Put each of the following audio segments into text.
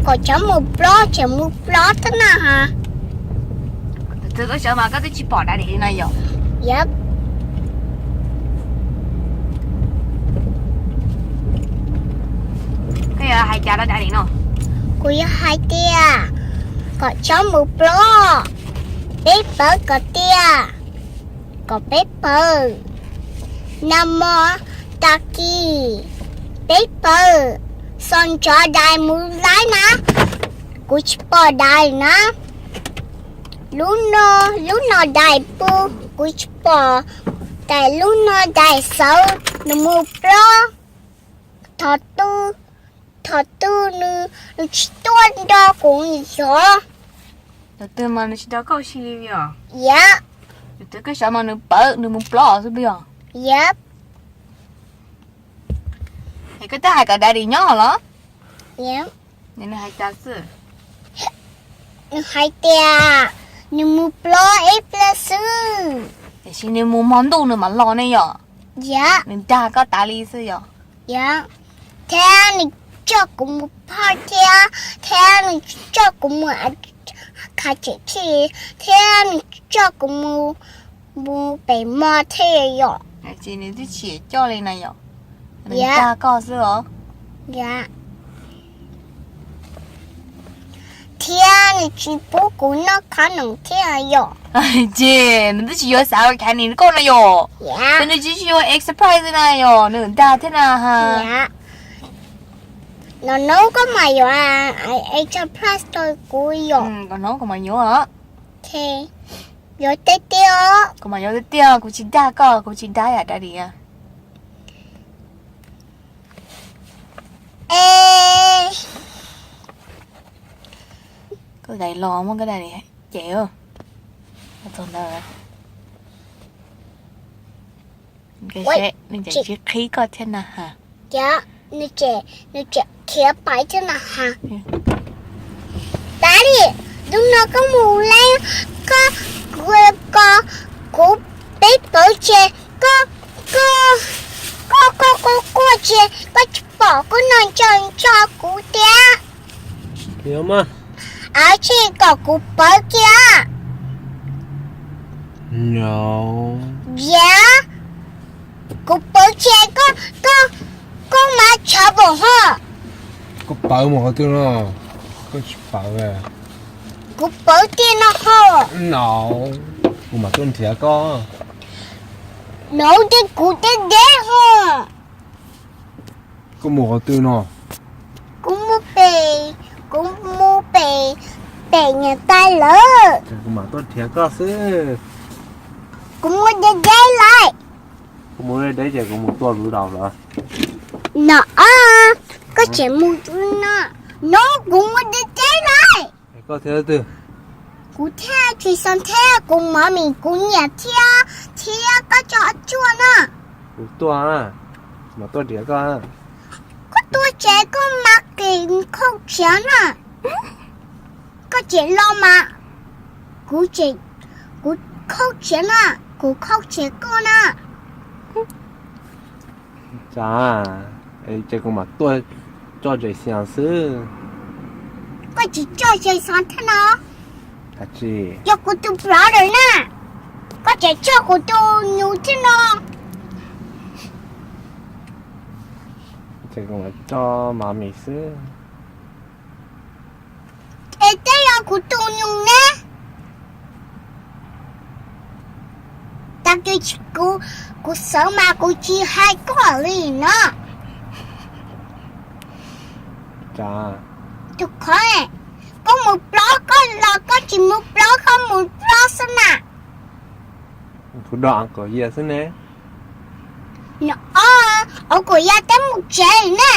Kom cov mus plob ces mus plob thiab na ha. Tus twg koj sawv mas koj twb tsis pom Daddy li no yom? Yep. Koj yuav hais cas rau Daddy no? Kuv yuav hais tias kom tsob mus plob, peb pawg kom tias, kom peb pawg, nag hmo tag kis peb pawg so ntsoov Daddy mus laib na. Kuv tsis pom Daddy na. Lub no, lub no Daddy pw, kuv tsis pom. Ces lub no Daddy sawv nws mus plob. Thaum twg, thaum twg nws, nws tsis tuaj nrog kuv yog? Thaum twg mas nws tsis nrog koj ua si li os? Yep. Thaum twg koj sawv mas nws pawg nws mus plob xwb puas yog? Yep. Es koj twb hais kom Daddy nyob los? Yep. Nws hais cas xwb? Nws hais tias nws mus plob ib pliag xwb, tiam sis nws mus hmo ntuj nws mam los ne yom? Yep. Nws dag koj tas li xwb yom? Yep. Thiab nws coj kuv mus phob thiab, thiab nws coj kuv mus khav tseem txhij, thiab nws coj kuv mus, mus pem mos thiab yom. Ces nws twb tsis coj li na yom? Nws dag koj xwb os. Yep. Thiab nws tsis pub kuv noj khob noom thiab yom? Ces nws twb tsis yuav xav ua cas li koj no yom? Ces nws tsis, tsis yuav ex surprise li na yom? Nws dag thiab na ha. Yep. Nov nub koj mam yuav ex surprise rau kuv yom? Nov nub kuv mam yuav. Yuav tiag tiag. Kuv mam yuav tiag tiag, kuv tsis dag koj, kuv tsis dag yam Daddy. Es koj Daddy los muab koj Daddy cem. Txog ntawd, nws tseem sib qhib koj thiab na ha. Nws tseem khiav pais thiab na ha. Daddy, hnub no koj mus laib, koj, ko, kuv peb pawg ces koj, koj, koj quaj quaj ces koj tsis pom koj noj ntsog ntsog kuv tiag. Ab tsi kom kuv pawg kiag. Yog kuv pawg ces koj, koj, koj mas tshav npaum ho. Koj pawg mus qhov twg no? Koj tsis pawg. Kuv pawg tiag no ho. No, kuv mam tuaj nrhiav koj. No tias kuv deb deb ho. Koj mus qhov twg no? Kuv mus pem, kuv mus pem, pem niam tais lawm. Ces kuv mam tuaj nrhiav koj xwb. Kuv mus deb deb lawm. Kuv mus deb deb ces kuv mus tuaj lub daus lawm. No, koj tseem mus no. No, kuv mus deb deb lawm. Koj thiab twg? Kuv thiab Tsis Xoo thiab kuv Mom Mis kuv niam thiab, thiab koj cov cuaj na. Kuv tuaj, mam tuaj nrhiav koj. Koj tuaj ces koj mas qis khauj tshiav na. Koj tseem los mas, kuv, kuv khauj tshiav na, kuv khauj tshiav koj na. Cas, ces kuv mam tuaj coj Tsis Xoo xwb. Koj tsis coj Tsis Xoo thiab no. Yog kuv tus brother na, koj tseem coj kuv tus nyuj thiab no. Ces kuv mam coj Mom Mis xwb. Es tej yog kuv tus nyuj ne? Tag kis kuv, kuv sawv mas kuv tsis hais koj li no. Tus qhov, koj mus plob koj los koj tsis mus plob koj mus plob xwb na. Kuv do Uncle Yia xwb ne. No, Uncle Yia twb mus tsev ne.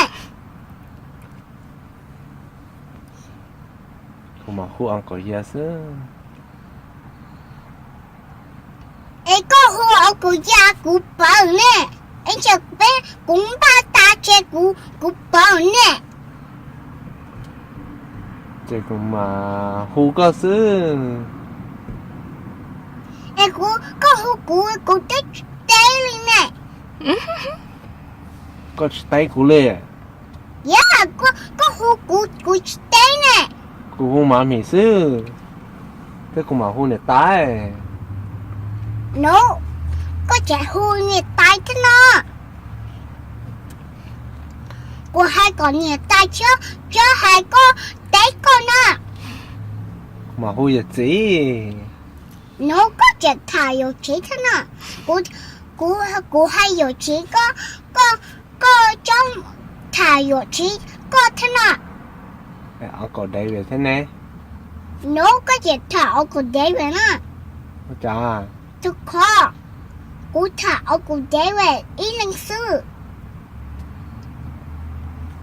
Kuv mam hu Uncle Yia xwb. Es koj hu Uncle Yia kuv pawg ne, es kuv npaj tas ces kuv, kuv pawg ne. Ces kuv mam hu koj xwb. Es kuv, koj hu kuv, kuv twb tsis teb li ne. Koj tsis teb kuv li? Yog, koj hu kuv, kuv tsis teb Kuv hu Mami xwb, thiab kuv mam hu niam tais. Nub, koj tseem hu niam tais thiab no. Kuv hais kom niam tais tsis txhob hais koj teb koj na. Kuv mam hu yawm txiv. Nub, koj tseem tham yawm txiv thiab no. Kuv, kuv, kuv hais yawm txiv koj, koj, koj tseem tham yawm txiv koj thiab no. Uncle David thiab ne. Nub, koj tseem tham Uncle David na. Ua cas? Tus qhov, kuv tham Uncle David ib leeg xwb.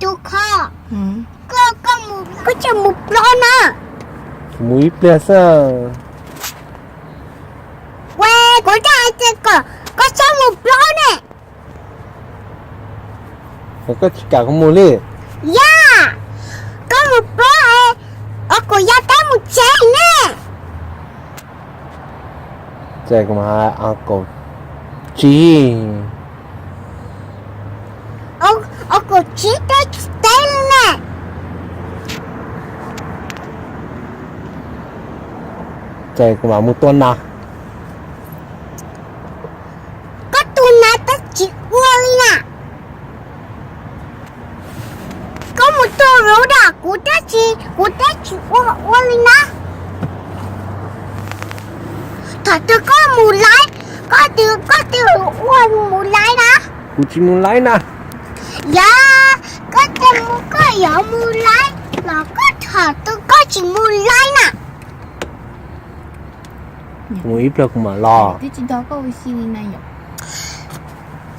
Tus qhov, koj, koj mus, koj tseem mus plob na. Kuv mus ib pliag xwb. Ua, kuv twb hais tias kom koj txhob mus plob ne. Koj tsis kam kuv mus li. Yog, koj mus plob, Uncle Yaj Tab mus tsev ne. Ces kuv mam hais Uncle Tsis. Uncle Tsis teb tsis teb li ne. Ces kuv mam mus tua nas. Koj tua nas tab tsis ua li na. Koj mus tua lub dam kuv tab tsis, kuv tab tsis ua ua li na. Thaum twg koj mus laib, koj twb, koj twb ua mus laib na. Kuv tsis mus laib na. Yog, koj twb mus, koj yuav mus laib los koj thaum twg koj tsis mus laib na. Mus ib pliag kuv mam los.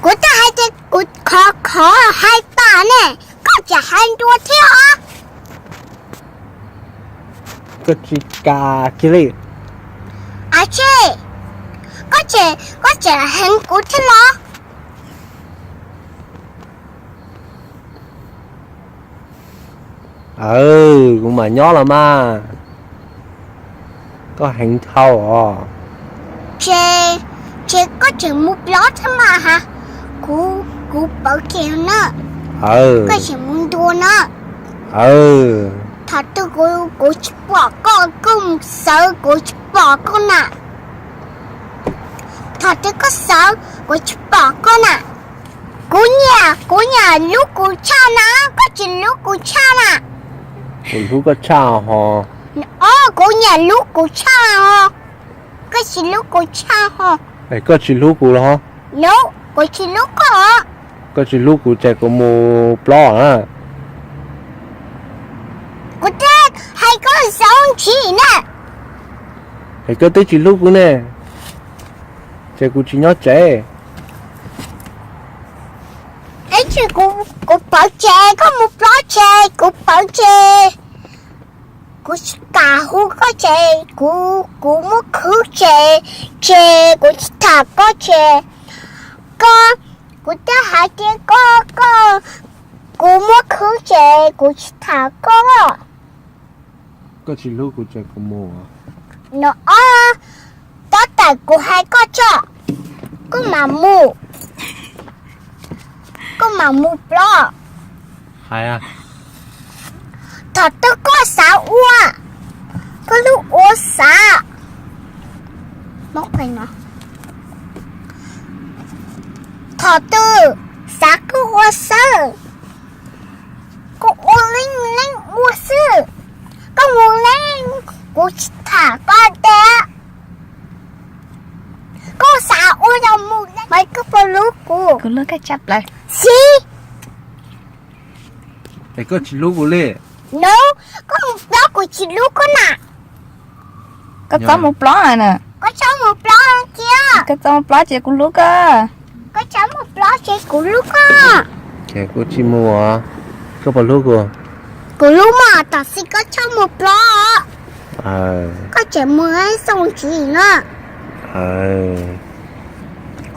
Kuv twb hais tias kuv khov khov hais tas ne, koj tseem hais dua thiab os. Koj tsis kam kiag li. Ab tsi, koj tseem, koj tseem heev kuv thiab los? Aw, kuv mam nyob los mas. Koj heev dhau os. Ces, ces koj tseem mus plob thiab mas ha. Kuv, kuv pawv ces na. Koj tseem mus ntua na. Aw. Thaum twg kuv, kuv tsis pom koj, koj mus xawv kuv tsis pom koj na. Thaum twg koj xawv kuv tsis pom koj na. Kuv nyiam, kuv nyiam hlub kuv tshaj na, koj tsis hlub kuv tshaj na. Kuv hlub koj tshaj ho. Os, kuv nyiam hlub kuv tshaj ho. Koj tsis hlub kuv tshaj ho. Es koj tsis hlub kuv los? No, kuv tsis hlub koj. Koj tsis hlub kuv ces kuv mus plob na. Kuv twb hais koj xaus ntsis na. Es koj twb tsis hlub kuv ne, ces kuv tsis nyob tsev. Ib tsam kuv, kuv pawv ces koj mus plob ces kuv pawv ces. Kuv tsis kam hu koj ces kuv, kuv muab khwv ces, ces kuv tsis tham koj ces. Koj, kuv twb hais tias koj, koj, kuv muab khwv ces kuv tsis tham koj. Koj tsis hlub kuv ces kuv mus. No, tab tom kuv hais koj tso, koj mam mus, koj mam mus plob. Hais. Thaum twg koj xav ua, koj lub ua xav. Thaum twg xav koj ua xwb, koj ua leej leej ua xwb, koj mus leej, kuv tsis tham koj tias koj xav ua los mus leej, mas koj puas hlub kuv? Kuv hlub koj tshaj plaws. Xib. Es koj tsis hlub kuv li? No, koj mus plob kuv tsis hlub koj na. Koj txhob mus plob na. Koj txhob mus plob kiag. Koj txhob mus plob ces kuv hlub koj. Koj txhob mus plob ces kuv hlub koj. Ces kuv tsis mus. Koj puas hlub kuv? Kuv hlub mas, tab sis koj txhob mus plob. Koj tseem mus xaus ntsis na.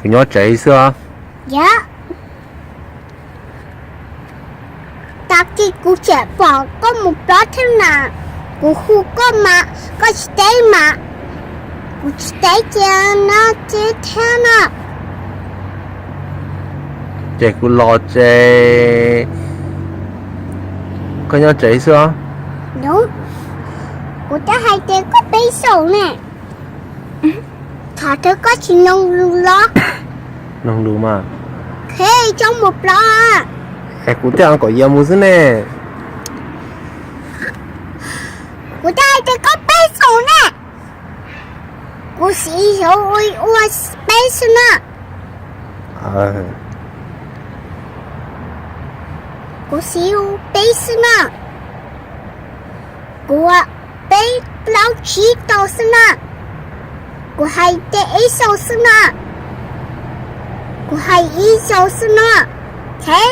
Kuv nyob tsev xwb os. Yog. Tag kis kuv tseem pom koj mus plob thiab mas, kuv hu koj mas koj tsis teb mas, kuv tsis teb cia no teb thiab na. Ces kuv los ces koj nyob tsev xwb os. Kuv twb hais tias koj peb xaus ne. Thov thov koj tsis mloog lus los. Mloog lus mas. Khe coj mus plob. Es kuv twb kom yog mus xwb ne. Kuv twb hais tias koj peb xaus ne. Kuv siv xyov ua peb xwb na. Kuv siv peb xwb na. Kuv peb plaub tsib tau xwb na. Kuv hais tias ib xaus xwb na. Kuv hais ib xaus xwb na. Khe.